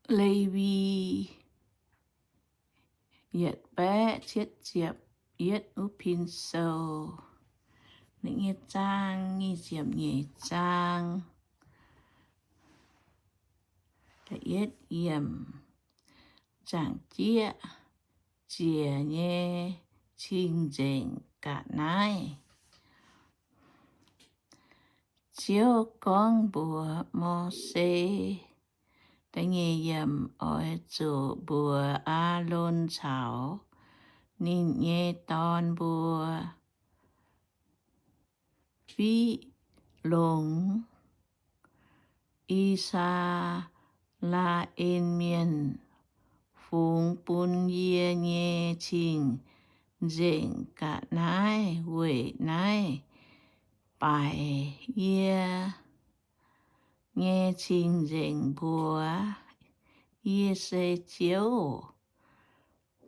Lewi yietc baeqv cietv ziepc yietv wuov pin sou, ninh nyei zaang nyic ziepc nyeic zaang. Da'yietv yiemc, Zaangc Jieqv ziec nyei cing-nzengc ga'naaiv. Ziouv gorngv mbuox Mose, da'nyeic yiemc, oix zuqc mbuox Aalon caux ninh nyei dorn mbuo, fiqv longx I^saa^laa^en Mienh fungx bun yie nyei cing-nzengc ga'naaiv weic naaiv baix yie nyei cing-nzengc mbuox yie se Ziouv.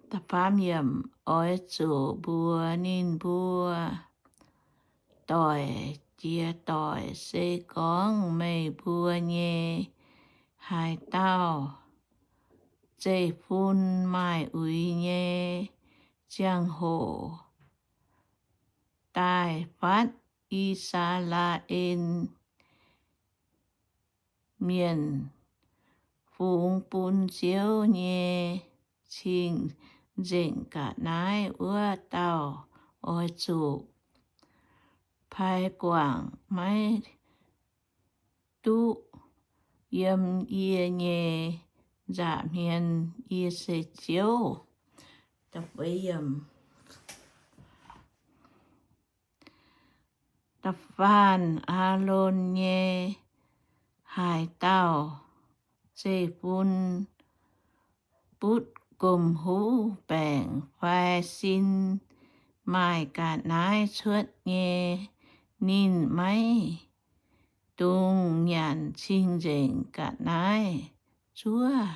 Da'faam yiemc, oix zuqc mbuox ninh mbuo doic jiex doic, se gorngv meih mbuo nyei haaix dauh zeiv-fun maaih uix nyei ziangh hoc daaih fatv I^saa^laa^en Mienh fungx bun Ziouv nyei cing-nzengc ga'naaiv, wuov dauh oix zuqc pai guangc, maiv duqv yiem yie nyei nza'hmien. Yie se Ziouv. Da'faanh Aalon nyei haaix dauh zeiv-fun butv gomh huv baengc fai sin maaih ga'naaiv cuotv nyei, ninh maiv dungx nyanc cing-nzengc ga'naaiv zuov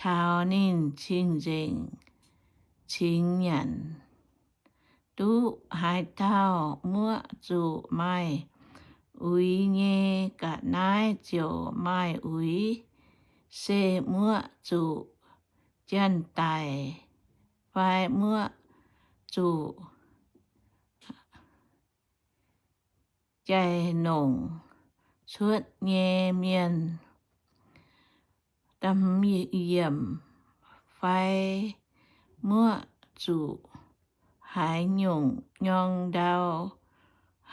taux ninh cing-nzengc cingx nyanc. Duqv haaix dauh muoqv zuqc maaih uix nyei ga'naaiv ziouc maaih uix, se muoqv zuqc janx-daic fai muoqv zuqc jai-nongc cuotv nyei mienh. Fai muoqv zuqc haaix nyungc nyorng ndau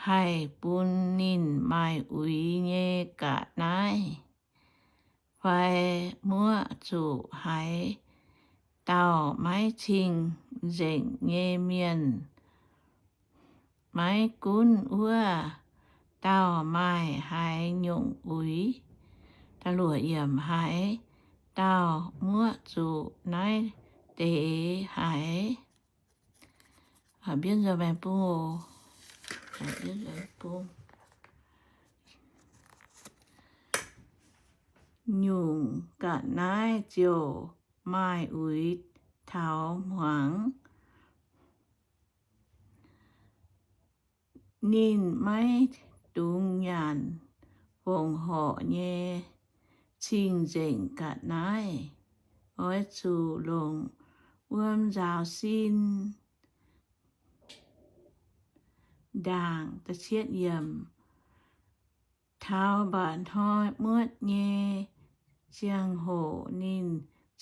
haih bun ninh maaih uix nyei ga'naaiv, fai muoqv zuqc haaix dauh maiv cing-nzengc nyei mienh, maiv gunv wuov dauh maaih haaix nyungc uix. Haaix dauh muoqv zuqc naaiv deix haic. Nyungc ga'naaiv ziouc maaih uix taux hmuangx. Ninh maiv dungx nyanc fongc horc nyei cing-nzengc ga'naaiv. Oix zuqc longc wuom nzaaux sin ndaangc. Taux mba'hnoi muotv nyei ziangh hoc ninh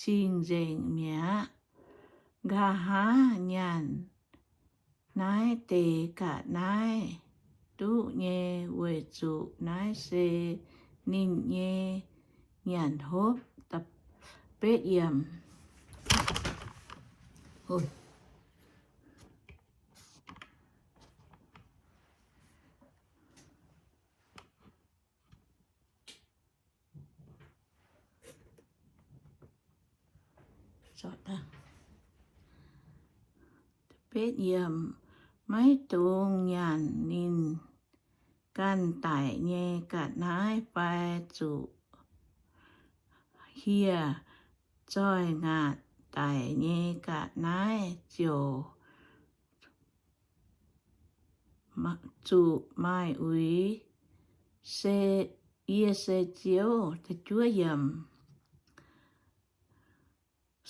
cing-nzengc mi'aqv. Nqa'haav nyanc naaiv deix ga'naaiv duqv nyei, weic zuqc naaiv se ninh nyei nyanc hopv. Maiv dungx nyanc ninh ganh daic nyei ga'naaiv fai zuqc hieh zoih ngaatc daic nyei ga'naaiv ziouc zuqc maaih uix. Se, yie se Ziouv.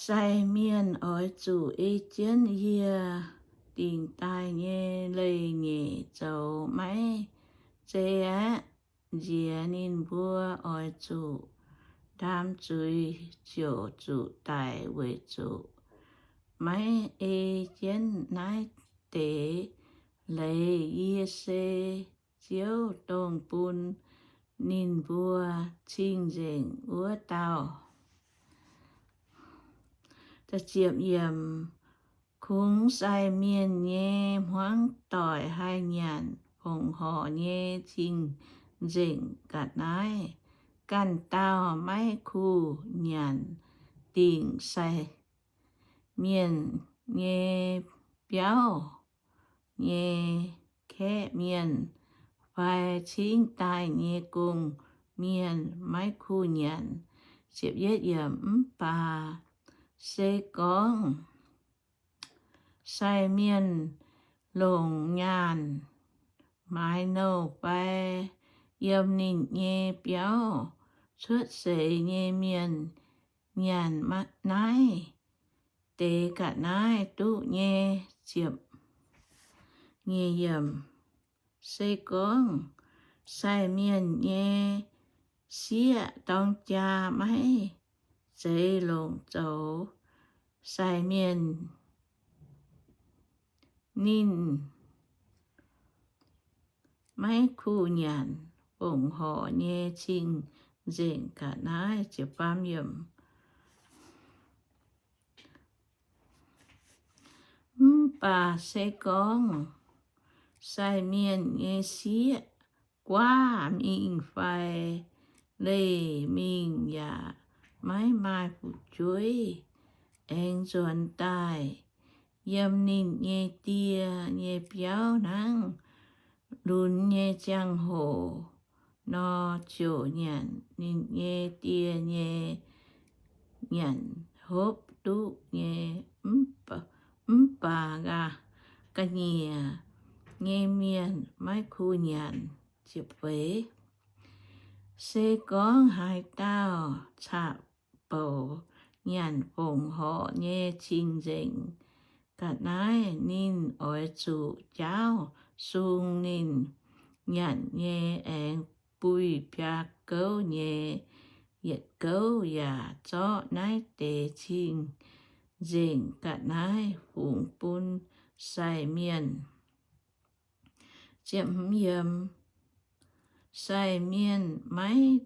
Sai mienh oix zuqc ei jienv yie dingc daaih nyei leih nyeic zoux maiv zei aqv. Nziex ninh mbuo oix zuqc ndaam zuiz ziouc zuqc daic weic zuqc maiv ei jienv naaiv deix leiz. Yie se Ziouv, dongh bun ninh mbuo cing-nzengc wuov dauh. Kungx sai mienh nyei hmuangv doic haih nyanc fongc horc nyei cing-nzengc ga'naaiv. Ganh dauh maiv kuh nyanc dingc sai mienh nyei biauv nyei kaeqv mienh fai cingv daaih nyei gong-mienh maiv kuh nyanc. Mv baac se gorngv sai mienh longc nyaanh maaiz nouh fai yiem ninh nyei biauv cuotv seix nyei mienh nyanc naaiv deix ga'naaiv duqv nyei. Se gorngv sai mienh nyei sieqv dorng jaa maiv zeiz longc zoux sai mienh, ninh maiv kuh nyanc fongc horc nyei cing-nzengc ga'naaiv. Mv baac se gorngv sai mienh nyei sieqv guaav mingh fai leih mingh yaac maiv maaih fu'jueiv aengx nzuonx daaih yiem ninh nyei die nyei biauv hnangv lunx nyei ziangh hoc nor, ziouc nyanc ninh nyei die nyei nyanc hopv duqv nyei. Mv baac ga'nyiec nyei mienh maiv kuh nyanc. Se gorngv haaix dauh caqv-bouc nyanc fongc horc nyei cing-nzengc ga'naaiv, ninh oix zuqc jaauv sung ninh nyanc nyei, aengx buih biaa gouv nyei yietc gouv yaac zorqv naaiv deix cing-nzengc ga'naaiv fungx bun sai mienh. Sai mienh maiv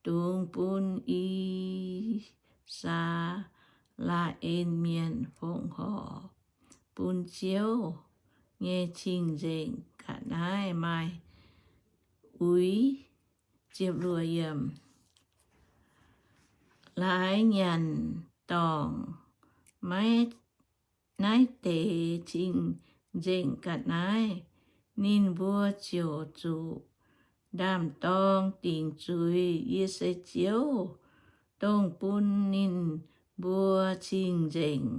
dungx bun I^saa^laa^en Mienh fongc horc bun Ziouv nyei cing-nzengc ga'naaiv maaih uix. Laaix nyanc dorngc maiv naaiv deix cing-nzengc ga'naaiv, ninh mbuo ziouc zuqc ndaam-dorng dingc zuiz. Yie se Ziouv, dongh bun ninh mbuo cing-nzengc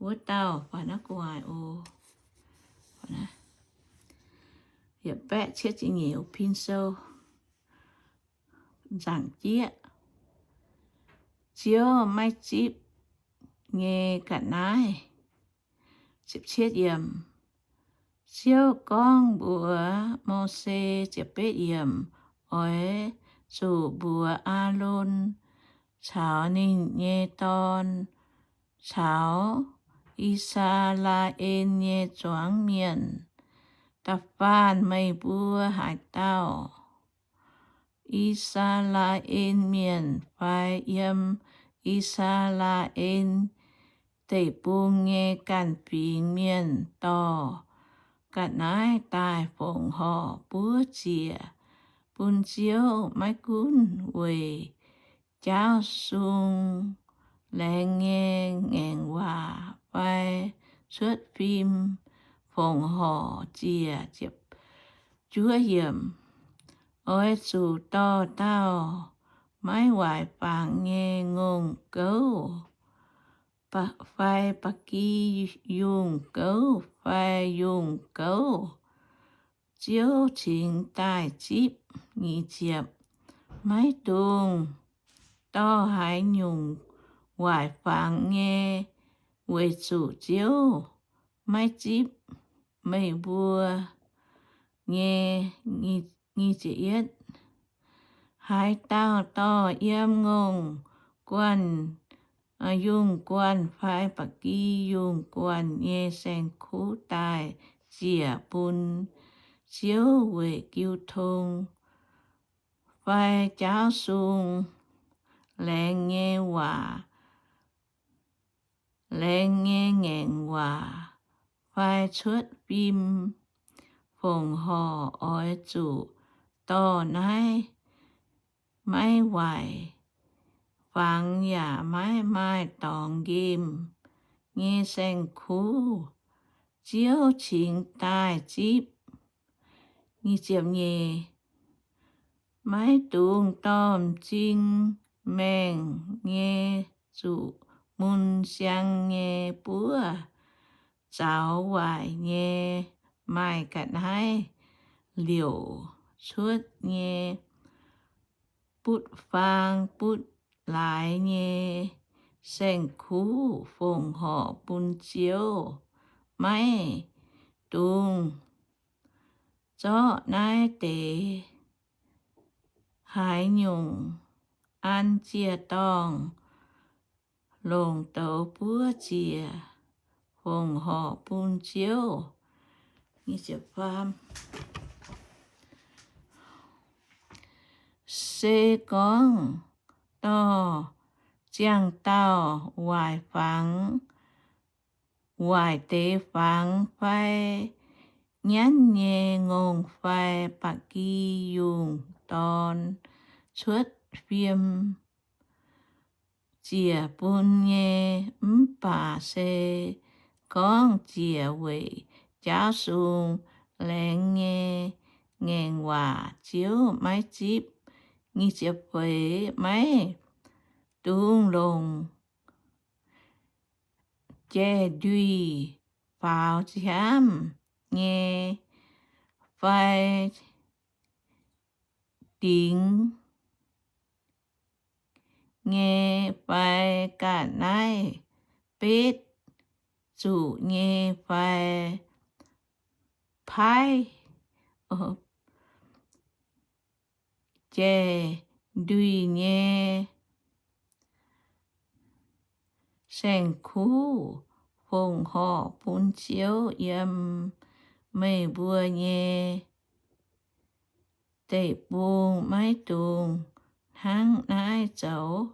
wuov dauh. Yietc baeqv cietv ziepc nyeic, Pin Sou, nzaangc jieqv, Ziouv maiv zipv nyei ga'naaiv. Ziouv gorngv mbuox Mose, oix zuqc mbuox Aalon caux ninh nyei dorn caux I^saa^laa^en nyei zuangx mienh, da'faanh meih mbuo haaix dauh I^saa^laa^en Mienh fai yiem I^saa^laa^en Deic-Bung nyei ganh fingx mienh dorh ga'naaiv daaih fongc horc buov ziec bun Ziouv, maiv gunv weic jaauv sung, laengz nyei ngaengc waac fai cuotv fim, fongc horc ziec. Oix zuqc dorh dauh maiv waaic fangx nyei ngongh gouv fai ba'gi yungh gouv fai yungh gouv, Ziouv cingx daaih zipv. Maiv dungx dorh haaix nyungc waaic fangx nyei, weic zuqc Ziouv maiv zipv meih mbuo nyei. Haaix dauh dorh yiem ngongh guanh, yungh guanh fai ba'gi yungh guanh nyei saeng-kuv daaih ziec bun Ziouv weic jiu tong fai jaauv sung, laengz nyei waac, laengz nyei ngaengc waac fai cuotv fim fongc horc, oix zuqc dorh naaiv maiv waaic fangx yaac maiv maaih dorngx nqemh nyei saeng-kuv. Ziouv cingx daaih zipv. Maiv dungx dorh m'zing maengh nyei, zuqc mun siang nyei buov zaux waaic nyei, maaih ga'naaiv liouc cuotv nyei, butv faang butv laaix nyei saeng-kuv fongc horc bun Ziouv. Maiv dungx zorqv naaiv deix haaix nyungc an ziec-dorngh longc douz buov ziec fongc horc bun Ziouv. Se gorngv dorh ziangh dauh waaic fangx, waaic deix fangx fai nyanv nyei ngongh fai ba'gi yungh dorn cuotv fim ziec bun nyei, mv baac se gorngv ziec weic jaauv sung laengz nyei ngaengc waac, Ziouv maiv zipv. Maiv dungx longc jai-nduih faaux nziaamv nyei fai dingx nyei fai ga'naaiv betv zuqc nyei fai paaiv jai-nduih nyei saeng-kuv fongc horc bun Ziouv yiem meih mbuo nyei deic-bung. Maiv dungx hnangv naaiv zoux.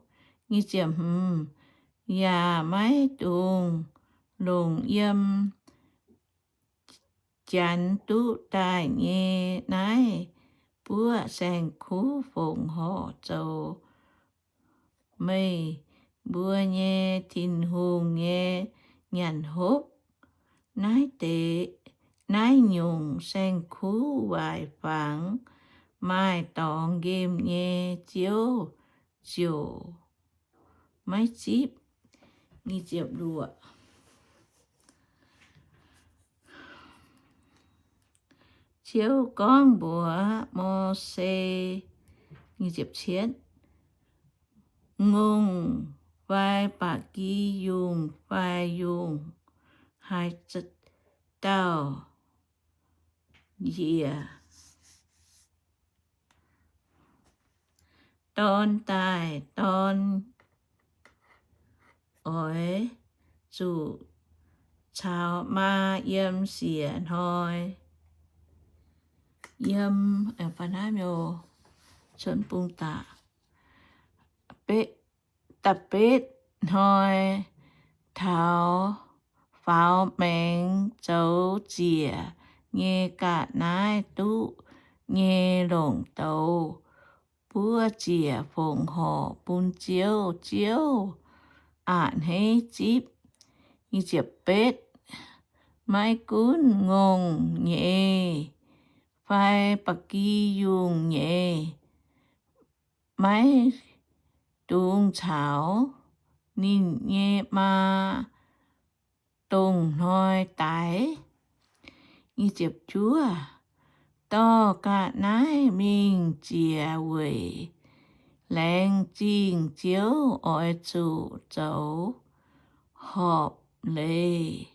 Yaac maiv dungx longc yiem janx duqv daaih nyei naaiv buoqv saeng-kuv fongc horc zoux meih mbuo nyei Tin-Hungh nyei nyanc hopv. Naaiv deix, naaiv nyungc saeng-kuv waaic fangx maaih dorngx nqemh nyei, Ziouv ziouc maiv zipv. Ziouv gorngv mbuox Mose, Ngongh fai ba'gi yungh fai yungh haaix dauh njiec dorn daaih, dorn oix zuqc caux maa yiem siec hnoi, yiem, da'betv hnoi taux faaux maengx zoux ziec nyei ga'naaiv duqv nyei longc douz buov ziec fongc horc bun Ziouv. Ziouv a'hneiv zipv. Maiv gunv ngongh nyei fai ba'gi yungh nyei, maiv dungx caux ninh nyei maa dongh hnoi daix. Dorh ga'naaiv mingh jiex weic Laengz zingh Ziouv oix zuqc zoux horpc leiz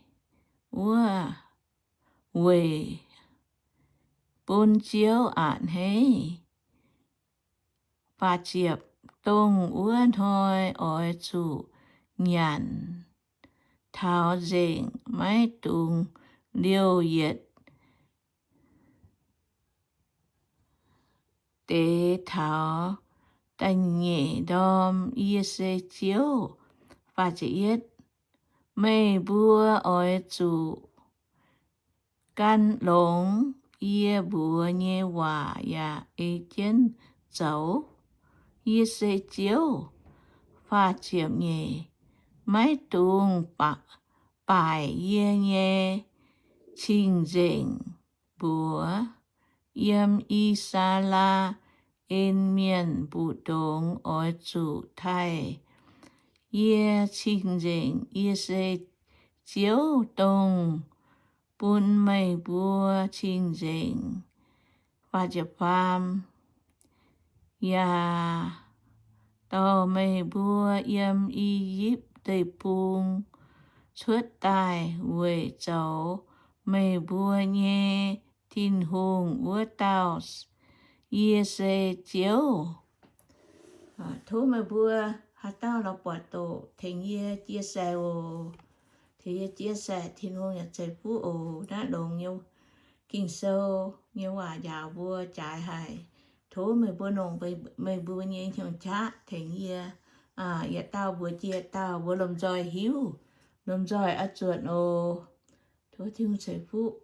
wuov weic bun Ziouv a'hneiv. Faah ziepc, dongh wuov hnoi oix zuqc nyanc taux nzengc, maiv dungx liouh yietc deix taux da'nyeic ndorm. Yie se Ziouv. Faah ziepc yietv, meih mbuo oix zuqc gan longx yie mbuox nyei waac yaac ei jienv zoux. Yie se Ziouv. Faah ziepc nyeic, maiv dungx baaic yie nyei cing-nzengc mbuox. Yiem I^saa^laa^en Mienh mbu'ndongx oix zuqc taaih yie cing-nzengc. Yie se Ziouv, dongh bun meih mbuo cing-nzengc. Faah ziepc faam, yaac dorh meih mbuo yiem I^yipv Deic-Bung cuotv daaih weic zoux meih mbuo nyei Tin-Hungh wuov dauh. Yie se Ziouv. Tov meih mbuo haaix dauh lorz buatc doqc tengx yie chia sẻ oc. Tengx yie chia sẻ, Tin-Hungh yaac ceix fuqv oc. Naaiv longx nyei Ging-Sou nyei waac njaaux mbuo jaaix haic. Tov meih mbuo longc meih mbuo nyei hnyouv qaqv tengx yie. Yietc dauh mbuox jiex yietc dauh, mbuo lomh nzoih hiuv, lomh nzoih oix zuotc oc. Tov Tin-Hungh ceix fuqv.